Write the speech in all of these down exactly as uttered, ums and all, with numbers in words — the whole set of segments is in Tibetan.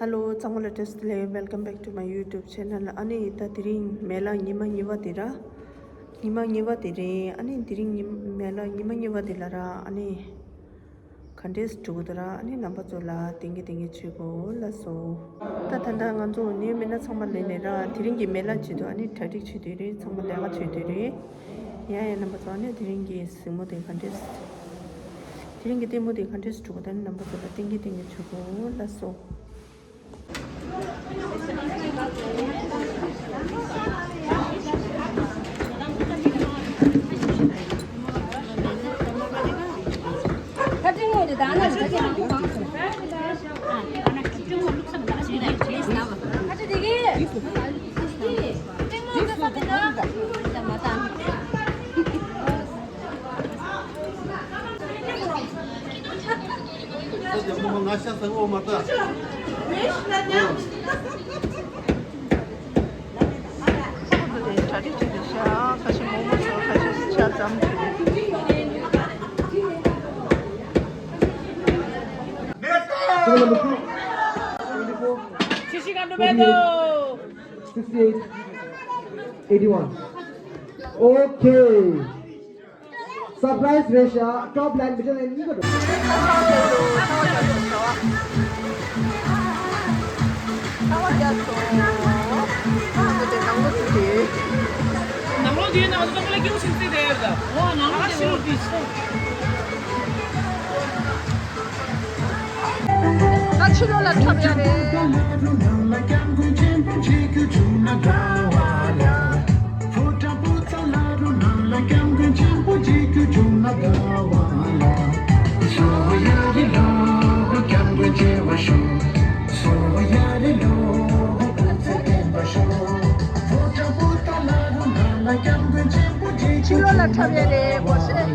Hello, ཚང་མ་ལ་བཀྲ་ཤིས་བདེ་ལེགས། Welcome back to my YouTube channel. ཨ་ནི་ད་དེ་རིང་མེ་ལ་ཉི་མ་གཉིས་པ་དེ་ར། ཉི་མ་གཉིས་པ་དེ་རེད། ཨ་ནི་དེ་རིང་ཉི་མེ་ལ་ཉི་མ་གཉིས་པ་དེ་ལ་ར། ཨ་ནི་ག་འདྲས་འགྲོ་གི་འདུག་ར། ཨ་ནི་རྣམ་པ་ཚོ་ལ་བསྟན་གྱི་བསྟན་གྱི་བྱེད་དགོས་ལ་སོ། ད་ད་ལྟ་ང་ཚོ་ནི་མི་སྣ་ཚང་མ་ལེན་ནས་ར། དེ་རིང་གི་མེ་ལ་བྱེད་དུས་ཨ་ནི་གྲ་སྒྲིག་བྱེད་དུས་རེད། ཚང་མ་ལས་ཀ་བྱེད་དུས་རེད། ཡ་ཡ་རྣམ་པ་ཚོ། ཨ་ནི་དེ་རིང་གི་གཟིགས་མོ་དེ་ག་འདྲས། དེ་རིང་གི་ལྟད་མོ་དེ་ག་འདྲས་འགྲོ་གི་འདུག་ཨ་ནི་རྣམ་པ་ཚོ་ལ་བསྟན་གྱི་བསྟན་གྱི་བྱེད་དགོས་ལ་སོ། ང་ཤ་ཟ་གི་ཡོད་མ་རེད། ཁོ་ཚོ་དེ་གྲ་སྒྲིག་བྱེད་དུས་ཤ་ཁ་ཤས་མོག་མོག་ཚོ་ཁ་ཤས་ཤ་ཙམ་བྱེད་དུས། Number two, twenty-four, forty-eight, sixty-eight, eighty-one. Okay. Surprise རེད་ཤག Top line, middle line གཉིས་ཀ་འགྲོ། ནང་ལོགས་དེའི་ནང་དུ་ལ་སྐྱེ་བོ་ཞིག་རྩིས་དེ་ཡོད་ད། ཨ་ཤི་རུ་དུས་སོ། ད་ཕྱི་ལོགས་ལ་འཁྲབ་ཡ་རེད། ཕྱི་ལོགས་ལ་འཁྲབ་ཡ་རེད་གོ་ཤེས།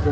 ད་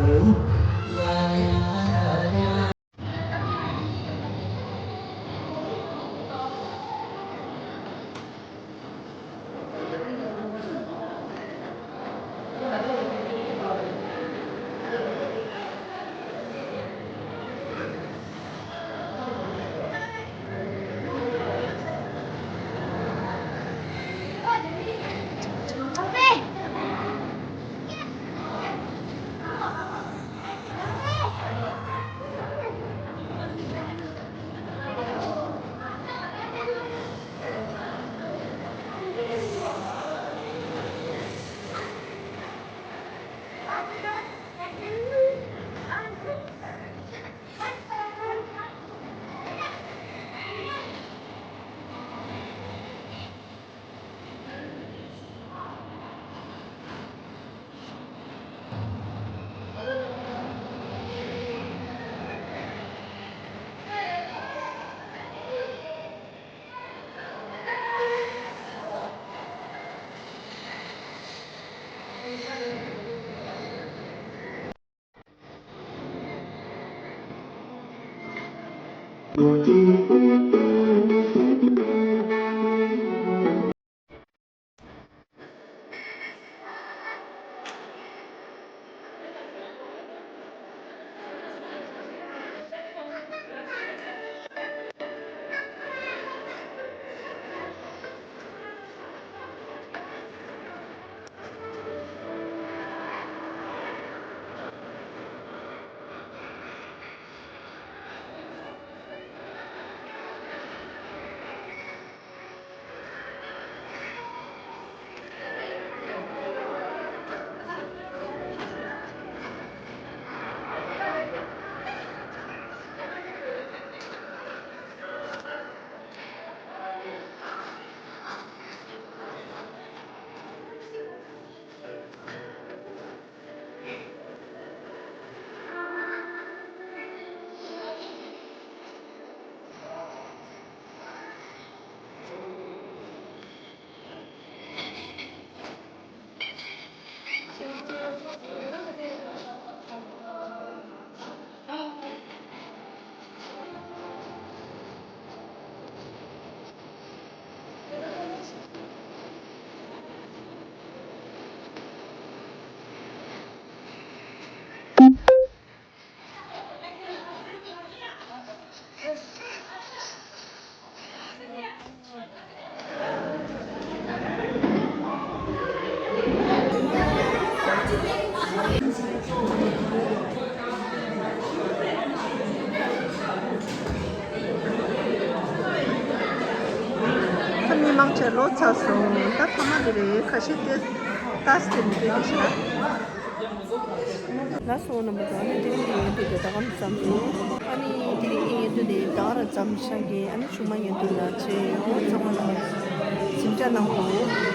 མི་མང་ཆེ་ལོག་ཚར་སོང་། ད་ཐ་མ་དེ་རེད། ཁ་ཤས་དེ་ཏཱས་དེ་མི་དེ་གི་ཤ། ལགས་སོ་རྣམ་པ་ཚོ། ཨ་ནི་དེ་རིང་གི་ཡོན་ཏན་དེ་ད་གམ་ཙམ་རེད། ཨ་ནི་དེ་རིང་གི་ཡོན་ཏན་དེ་ད་ར་ཙམ་བཞག་གི། ཨ་ནི་གཞུག་མ་ཡོན་ཏན་ལ་ཆེ་ཡོང་ཚང་མ་ལ་གཟིམ་འཇག་གནང་དགོས།